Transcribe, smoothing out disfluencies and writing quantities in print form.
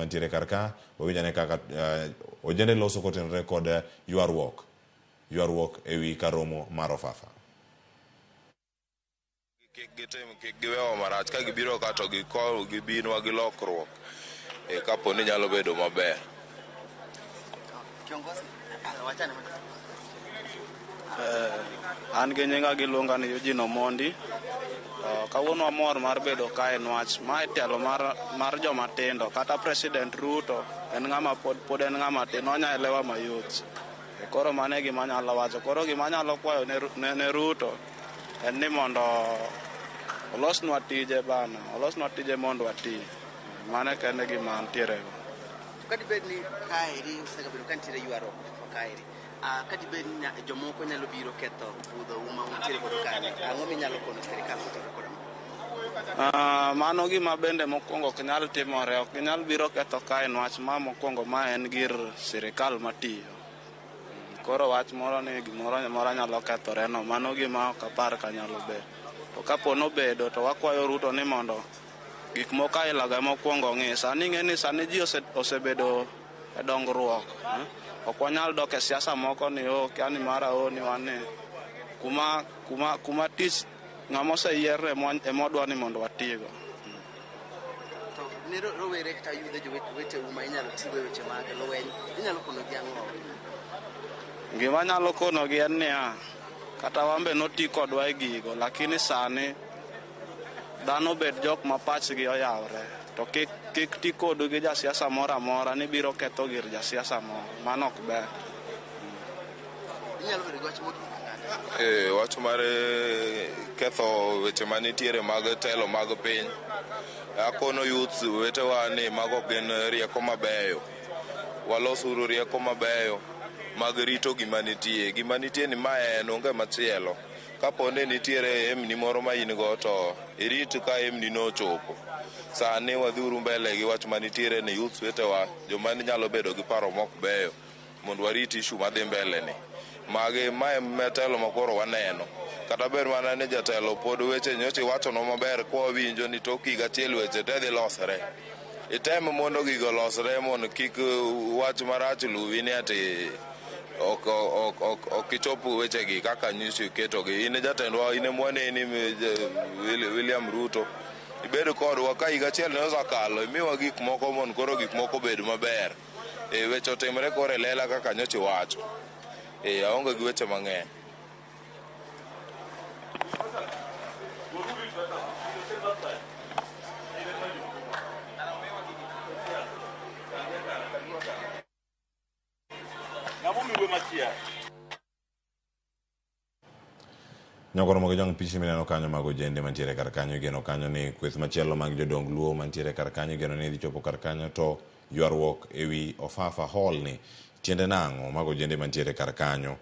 mantiere kar ka. Wawinj ane kaka ojende loso kotenore kod ywaruok ywaruok ewi kar romo mar Ofafa. Kik gitim, kik giwewa marach. Ka gibiro ka to gibinwa gi lokruok e kapo ni nyalo bedo maber. An gi nyinga giluonga ni Eugene Omondi. Kawuono wamor mar bedo kae nwach mae telo mar joma tindo kata President Ruto en ng'ama pod en ng'ama tin onya elewa mayot. Koro mano e gima anyalo wacho. Koro gima anyalo kwayo ne Ruto en ni mondo olosnwa tije bana, olosnwa tije mondo wati. Mano kende gima antiere go. To kadibed ni kaeri osebedo ka nitiere ywaruok kaeri, kadibed ni jomoko nyalo biro ketho budho uma untiere godo kanyo, ang'o minyalo kono sirikal kotenore koda ma? Mano gima bende mokwongo ok nyal timore, ok ginyal biro ketho kae nwach ma mokwongo ma en gir sirikal matiyo. Koro wach moro ni gimoro amora nyalo kethore no, mano gima ok apar ka nyalo bedo. To kapo nobedo to wakwayo Ruto ni mondo gik moko ailago ema okwongo ong'i. Sani ing'e ni sani ji osebedo e dongruok. Ok wanyal dok e siasa moko ni o kia ni mara o ni wan ni kuma tich ng'ama oseyier ema odwa ni mondo watigo. To ne rowere kata yudhe joweteu ma inyalo tigo e weche mag lweny, inyalo konogi ang'o? Gima anyalo konogi en niya, kata wan be noti kodwa e gigo, lakini sani dhano bed jok ma pachgi oyawre. To kik ti kodu gi jasiasa moro amora ni biro ketho gir jasiasa moro. Mano ok ber. Inyalo bedo gi wach mogik? Wach mar ketho weche manitiere mag telo mag piny. Akono youths wetewa ni mago ok gin rieko mabeyo. Walosuru rieko mabeyo mag rito gima nitie. Gima nitie ni ma en onge machielo. Kapo ni nitiere emni moro ma in go to irit ka emni no ochopo. Sani wadhiuru mbele gi wach manitiere ni youths wetewa joma nyalo bedo gi paro mok beyo mondo warit issue madhi mbele ni. Magi mae telo ma koro waneno. Kata bed mana ni jatelo pod weche nyocha iwachonwa maber kwa wawinjo ni tok higa achiel weche te dhi losre. Item mondo gigo olosre mondo kik wach marach luwi ni ati ok ichop wechegi kaka nyocha iketogi. In e jatendwa, in ema waneni William Ruto. Ibed kodwa ka higa achiel ne osekalo, imiwa gik moko mondo koro gik moko obed maber. Weche otimre koro e lela kaka nyocha iwacho. Aonge gi weche mang'eny. Nyakoromo gi jong pichni mineno kanyo mag ojende mantiere kar kanyo, igeno kanyo ni kweth machielo mag jodong Luo mantiere kar kanyo igeno ni dhi chopo kar kanyo to ywaruok ewi Ofafa Hall ni tiende nang'o mag ojende mantiere kar kanyo.